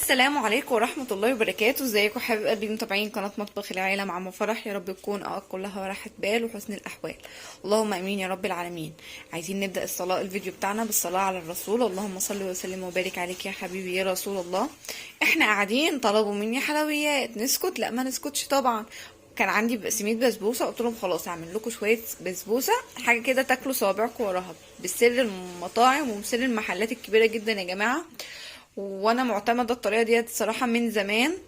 السلام عليكم ورحمة الله وبركاته. ازيكم حبايب قلبي متابعين قناة مطبخ العيلة مع أم فرح؟ يا رب تكون اوقات كلها راحة بال وحسن الأحوال، اللهم امين يا رب العالمين. عايزين نبدأ الصلاة الفيديو بتاعنا بالصلاة على الرسول، اللهم صل وسلم وبارك عليك يا حبيبي يا رسول الله. احنا قاعدين طلبوا مني حلويات، نسكت؟ لا ما نسكتش طبعا. كان عندي سميد بسبوسه، قلت لهم خلاص اعمل لكم شوية بسبوسه، حاجة كده تاكلوا صوابعكم وراها، بسر المطاعم وبسر المحلات الكبيرة جدا يا جماعة. وانا معتمدة الطريقة ديت الصراحة من زمان،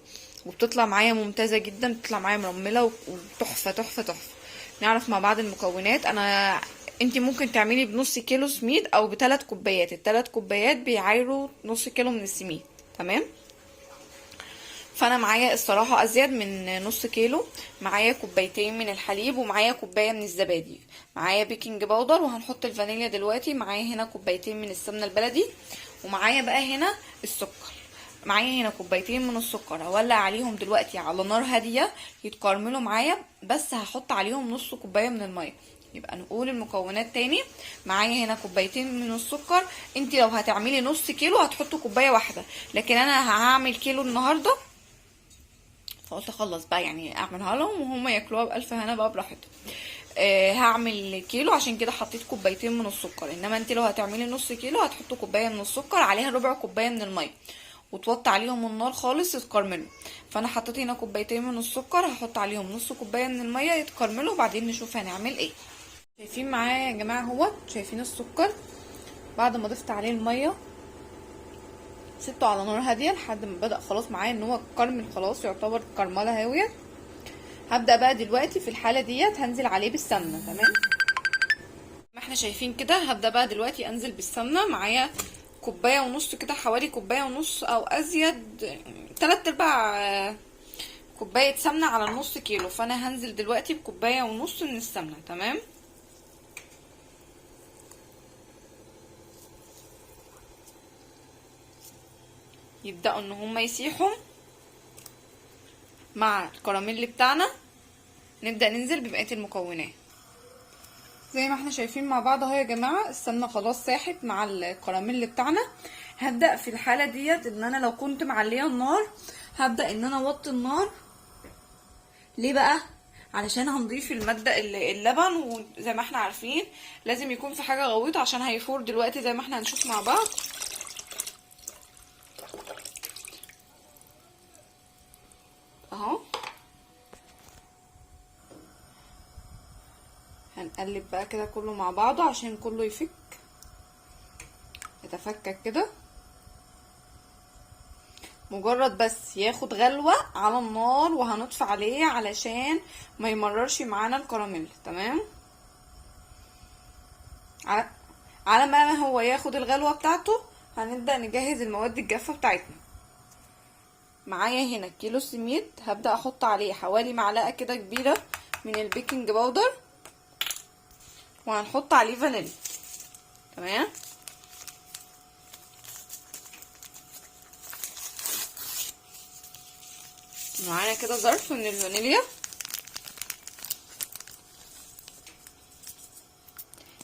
وبتطلع معايا ممتازة جدا، بتطلع معايا مرمله وتحفه تحفة تحفة. نعرف مع بعض المكونات. انتي ممكن تعملي بنص كيلو سميد او بثلاث كوبايات، الثلاث كوبايات بيعايروا نص كيلو من السميد، تمام؟ فانا معايا الصراحة ازيد من نص كيلو، معايا كوبايتين من الحليب ومعايا كوباية من الزبادي، معايا baking powder وهنحط الفانيليا دلوقتي، معايا هنا كوبايتين من السمنة البلدي، ومعايا بقى هنا السكر، معايا هنا كوبايتين من السكر هولع عليهم دلوقتي على نار هادية يتكرملوا معايا، بس هحط عليهم نص كوباية من المية. يبقى نقول المكونات تاني. معايا هنا كوبايتين من السكر، انت لو هتعملي نص كيلو هتحطي كوباية واحدة، لكن انا هعمل كيلو النهارده، فقلت اخلص بقى يعني اعملها لهم وهم ياكلوها بالف هنا بقى براحتهم. هعمل كيلو عشان كده حطيت كوبايتين من السكر، انما انت لو هتعملي نص كيلو هتحطي كوباية من السكر عليها ربع كوباية من المية، وتوطي عليهم النار خالص يتكرملوا. فانا حطيت هنا كوبايتين من السكر، هحط عليهم نص كوباية من المية يتكرملوا، وبعدين نشوف هنعمل ايه. شايفين معايا يا جماعة اهوت، شايفين السكر بعد ما ضفت عليه المية سبته على نار هادية لحد ما بدا خلاص معايا ان هو اتكرمل، خلاص يعتبر كرمله هاوية. هبدا بقى دلوقتي في الحالة ديت هنزل عليه بالسمنه، تمام؟ ما احنا شايفين كده. هبدا بقى دلوقتي انزل بالسمنه، معايا كوباية ونص كده، حوالي كوباية ونص او ازيد، 3/4 كوباية سمنه على النص كيلو. فانا هنزل دلوقتي بكوبايه ونص من السمنة، تمام؟ يبداوا ان هما يسيحوا مع الكراميل بتاعنا. نبدا ننزل ببقية المكونات زي ما احنا شايفين مع بعض اهو يا جماعة. السمنة خلاص ساحت مع الكراميل بتاعنا. هبدا في الحالة ديت ان انا لو كنت معليه النار هبدا ان انا اوطي النار. ليه بقى؟ علشان هنضيف المادة اللبن، وزي ما احنا عارفين لازم يكون في حاجة غويطه عشان هيفور دلوقتي زي ما احنا هنشوف مع بعض. اهو هنقلب بقى كده كله مع بعضه عشان كله يفك، يتفكك كده. مجرد بس ياخد غلوة على النار وهنطفي عليه علشان ما يمررش معانا الكراميل، تمام؟ على ما هو ياخد الغلوة بتاعته هنبدأ نجهز المواد الجافة بتاعتنا. معايا هنا كيلو سميد، هبدأ احط عليه حوالي معلقة كده كبيرة من ال baking powder، وهنحط عليه فانيليا، تمام؟ معانا كده ظرف من الفانيليا.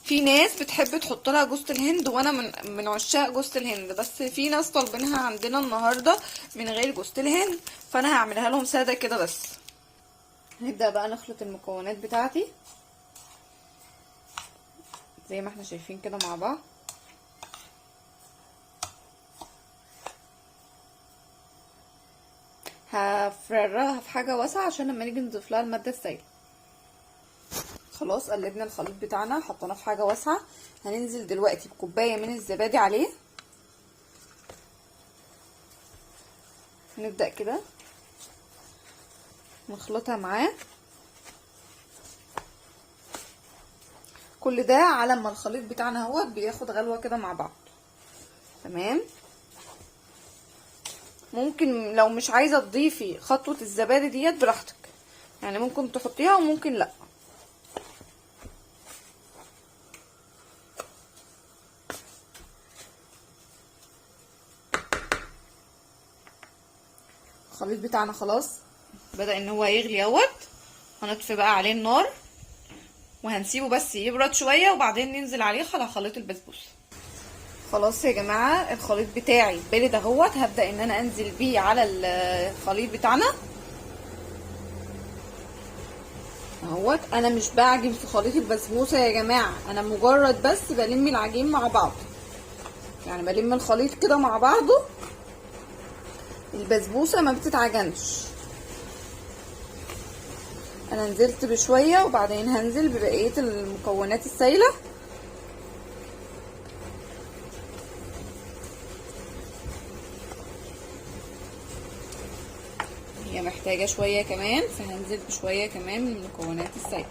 في ناس بتحب تحط لها جوز الهند، وانا من عشاق جوز الهند، بس في ناس طالبينها عندنا النهارده من غير جوز الهند، فانا هعملها لهم ساده كده بس. هنبدا بقى نخلط المكونات بتاعتي زي ما احنا شايفين كده مع بعض. هفرغها في حاجة واسعة عشان لما نيجي نضيف لها المادة السائلة. خلاص قلبنا الخليط بتاعنا، حطيناه في حاجة واسعة. هننزل دلوقتي بكوبايه من الزبادي عليه. نبدا كده نخلطها معاه. كل ده على ما الخليط بتاعنا اهوت بياخد غلوه كده مع بعض، تمام؟ ممكن لو مش عايزه تضيفي خطوة الزبادي ديت براحتك، يعني ممكن تحطيها وممكن لا. الخليط بتاعنا خلاص بدأ ان هو يغلي اهوت. هنطفي بقى عليه النار وهنسيبه بس يبرد شوية، وبعدين ننزل عليه على خليط البسبوسه. خلاص يا جماعة الخليط بتاعي بارد اهوت، هبدا ان انا انزل بيه على الخليط بتاعنا اهوت. انا مش بعجن في خليط البسبوسه يا جماعة، انا مجرد بس بلم العجين مع بعض، يعني بلم الخليط كده مع بعضه. البسبوسه ما بتتعجنش. انا نزلت بشوية وبعدين هنزل ببقية المكونات السايله. هي محتاجه شوية كمان، فهنزل بشوية كمان من المكونات السايله.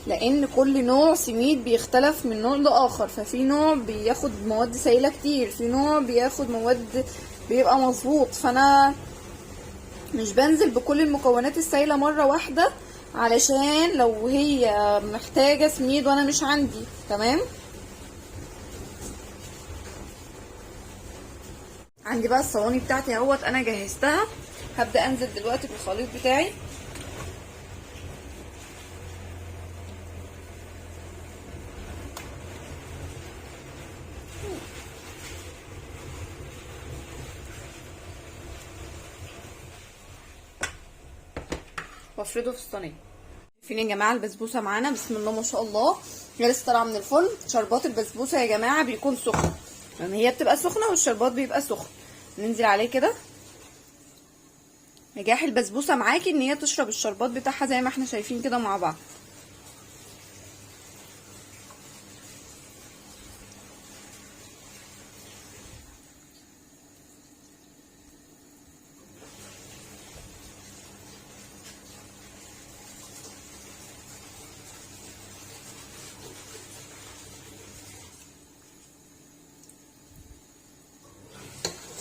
لان كل نوع سميد بيختلف من نوع لاخر، ففي نوع بياخد مواد سائله كتير، في نوع بياخد مواد بيبقى مظبوط. فانا مش بنزل بكل المكونات السائلة مرة واحدة، علشان لو هي محتاجه سميد وانا مش عندي. تمام. عندي بقى الصواني بتاعتي اهوت، انا جهزتها. هبدا انزل دلوقتي بالخليط بتاعي. وافرده في الصينية. فين يا جماعة البسبوسه معانا؟ بسم الله ما شاء الله، هي لسه طالعه من الفرن. شربات البسبوسه يا جماعة بيكون سخن، يعني هي بتبقى سخنة والشربات بيبقى سخن. ننزل عليه كده. نجاح البسبوسه معاكي ان هي تشرب الشربات بتاعها زي ما احنا شايفين كده مع بعض.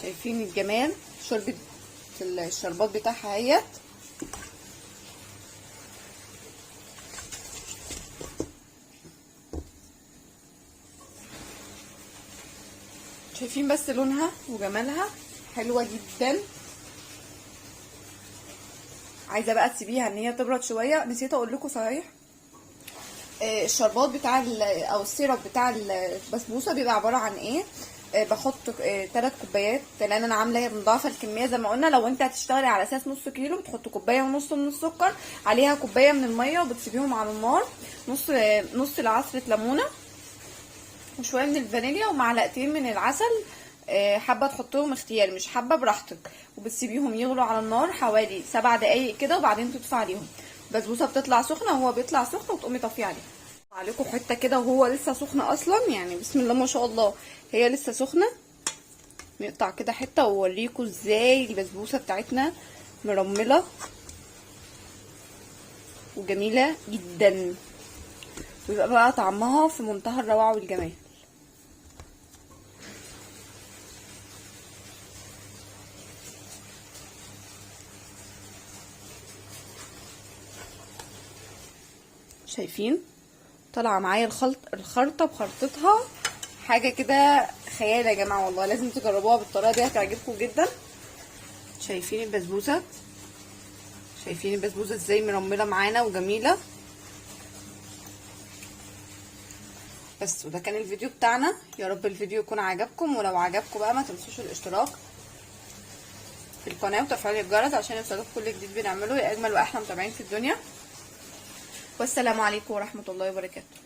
شايفين الجمال؟ شوربة الشربات بتاعها اهيت. شايفين بس لونها وجمالها حلوة جدا. عايزة بقى تسيبيها ان هي تبرد شوية. نسيت اقول لكم صحيح، الشربات بتاع او السيرب بتاع البسبوسة بيبقى عبارة عن ايه؟ بحط 3 كوبايات، لان انا عامله مضاعفه الكمية زي ما قلنا. لو انت هتشتغلي على اساس نص كيلو بتحط كوباية ونص من السكر، عليها كوباية من المية، وبتسيبيهم على النار نص العصره ليمونه وشوية من الفانيليا ومعلقتين من العسل. حابة تحطهم اختياري، مش حابة براحتك. وبتسيبيهم يغلوا على النار حوالي 7 دقايق كده، وبعدين تطفي عليهم. البسبوسه بتطلع سخنة وهو بيطلع سخن، وتقومي طافية عليها. عليكم حتة كده وهو لسه سخن اصلا، يعني بسم الله ما شاء الله هي لسه سخنة. نقطع كده حتة واوريكم ازاي البسبوسه بتاعتنا مرمله وجميلة جدا، ويبقى بقى طعمها في منتهى الروعة والجمال. شايفين طالعه معايا الخرطة بخرطتها، حاجة كده خيال يا جماعة والله. لازم تجربوها بالطريقة دي، هتعجبكم جدا. شايفين البسبوسه؟ شايفين البسبوسه ازاي مرمله معانا وجميلة؟ بس وده كان الفيديو بتاعنا. يا رب الفيديو يكون عجبكم، ولو عجبكم بقى ما تنسوش الاشتراك في القناة وتفعيل الجرس عشان يوصلكم كل جديد بنعمله. يا اجمل واحلى متابعين في الدنيا، والسلام عليكم ورحمة الله وبركاته.